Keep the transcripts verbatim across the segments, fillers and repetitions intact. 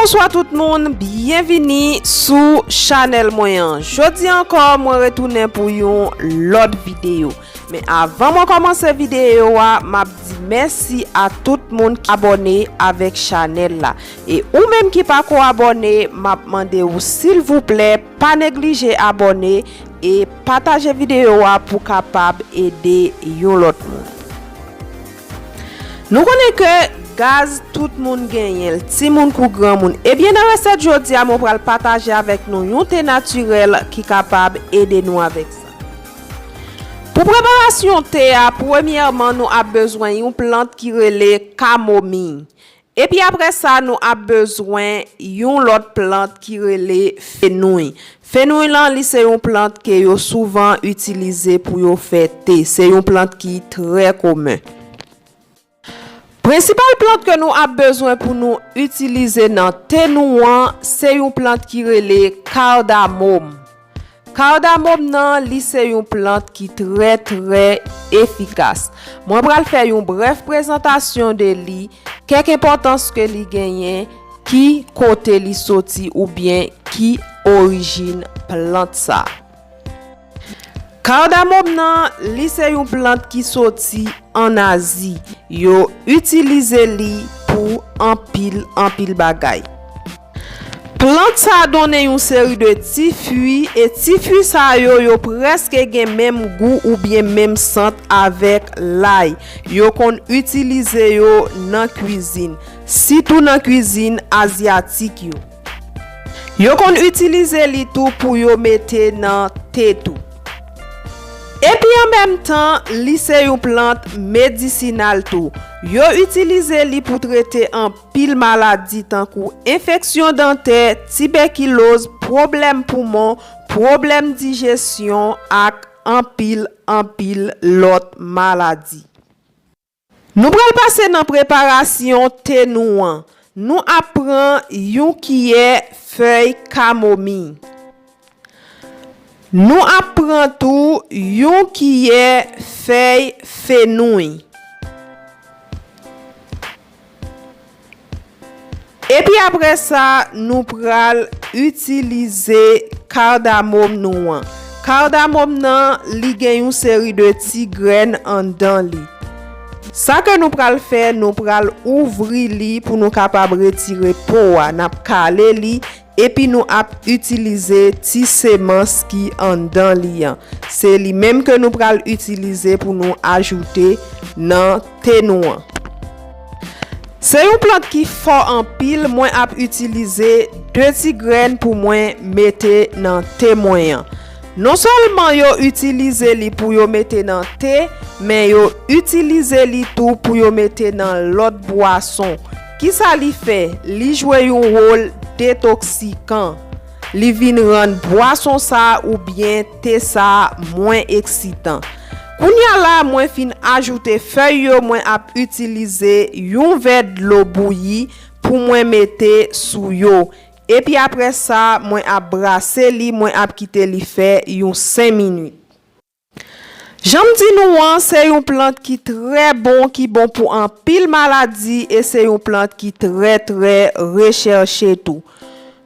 Bonswa tout moun, byenvini sou chanèl mwen an. Jodi ankò, mwen retounen pou yon lòt videyo. Men avan mwen kòmanse videyo a, m ap di mèsi a tout moun ki abòne avèk chanèl la. E ou menm ki pako abòne, m ap mande w silvouplè, pa neglije abòne e pataje videyo a pou kapab ede yon lòt moun. Nou konnen ke gaz tout moun genyen l, timoun kou granmoun. Ebyen, nan resèt jodi a, mwen pral pataje avèk nou yon te natirèl ki kapab ede nou avèk sa. Pou preparasyon te a, premyèman, nou ap bezwen yon plant ki rele kamomiy. Epi apre sa, nou ap bezwen yon lòt plant ki rele fenouy. Fenouy lan, li se yon plant ke yo souvan itilize pou yo fè te. Se yon plant ki trè komen. Prensipal plant ke nou ap bezwen pou nou itilize nan te nou an, se yon plant ki rele kardamòm. Kardamòm nan, li se yon plant ki trè, trè efikas. Mwen pral fè yon brèf prezantasyon de li, kèk enpòtans ke li genyen, ki kote li soti oubyen ki orijin plant sa. Kardamòm nan, li se yon plant ki soti ann Azi. Yo itilize li pou anpil, anpil bagay. Plant sa donnen yon seri de ti fwi, e ti fwi sa yo, yo prèske gen menm gou oubyen menm sant avèk lay. Yo konn itilize yo nan kwizin, sitou nan kwizin azyatik yo. Yo konn itilize li tou pou yo mete nan te tou. Epi an menm tan, li se yon plant medisinal tou. Yo itilize li pou trete anpil maladi tankou enfeksyon dantè, tibekiloz, pwoblèm poumon, pwoblèm dijesyon ak anpil, anpil lòt maladi. Nou pral pase nan preparasyon te nou an. Nou ap pran yon kiyè fèy kamomiy. Nou ap pran tou yon kiyè fèy fenouy. Epi apre sa, nou pral itilize kardamòm nou an. Kardamòm nan, li gen yon seri de ti grenn anndan li. Sa ke nou pral fè, nou pral ouvri li pou nou kapab retire po a. N ap kale li, epi nou ap itilize ti semans ki anndan li an. Se li menm ke nou pral itilize pou nou ajoute nan te nou an. Se yon plant ki fò anpil, mwen ap itilize de ti grenn pou mwen mete nan te mwen an. Non sèlman yo itilize li pou yo mete nan te, men yo itilize li tou pou yo mete nan lòt bwason. Kisa li fè? Li jwe yon wòl detoksikan. Li vin rann bwason sa a oubyen te sa a mwen eksitan. Kounye a la, mwen fin ajoute fèy yo, mwen ap itilize yon vè dlo bouyi pou mwen mete sou yo. Epi apre sa, mwen ap brase li, mwen ap kite li fè yon senk minit. Jan m di nou an, se yon plant ki trè bon, ki bon pou anpil maladi, e se yon plant ki trè, trè rechèche tou.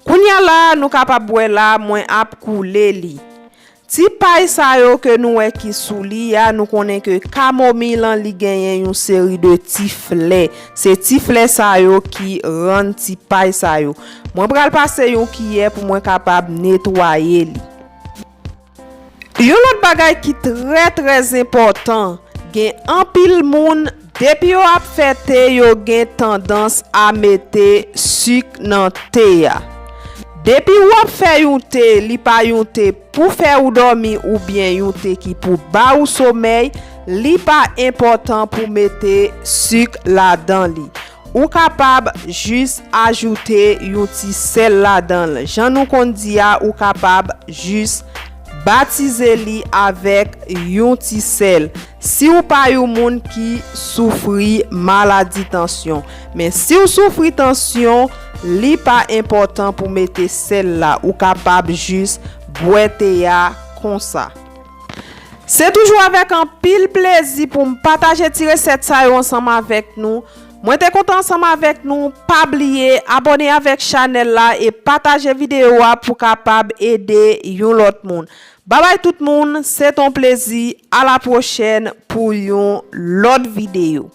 Kounye a la, nou kapab wè la, mwen ap koule li. Ti pay sa yo ke nou wè ki sou li a, nou konnen ke kamomiy lan, li genyen yon seri de ti flè. Se ti flè sa yo ki rann ti pay sa yo. Mwen pral pase yon kiyè pou mwen kapab netwaye li. Yon lòt bagay ki trè, trè enpòtan, gen anpil moun, depi yo ap fè te, yo gen tandans a mete sik nan te a. Depi w ap fè yon te, li pa yon te pou fè ou dòmi oubyen yon te ki pou ba ou somèy, li pa enpòtan pou mete sik ladan li. Ou kapab jis ajoute yon ti sèl ladan l. Jan nou konn di a, ou kapab jis batize li avèk yon ti sèl. Si w pa yon moun ki soufri maladi tansyon. Men si w soufri tansyon, li pa enpòtan pou mete sèl la. Ou kapab jis bwè te a konsa. Se toujou avèk anpil plezi pou m pataje ti resèt sa yo ansanm avèk nou. Mwen te kontan ansanm avèk nou. Pa bliye abòne avèk chanèl la e pataje videyo a pou kapab ede yon lòt moun. Babay tout moun, se ton plezi. A la pwochèn pou yon lòt videyo.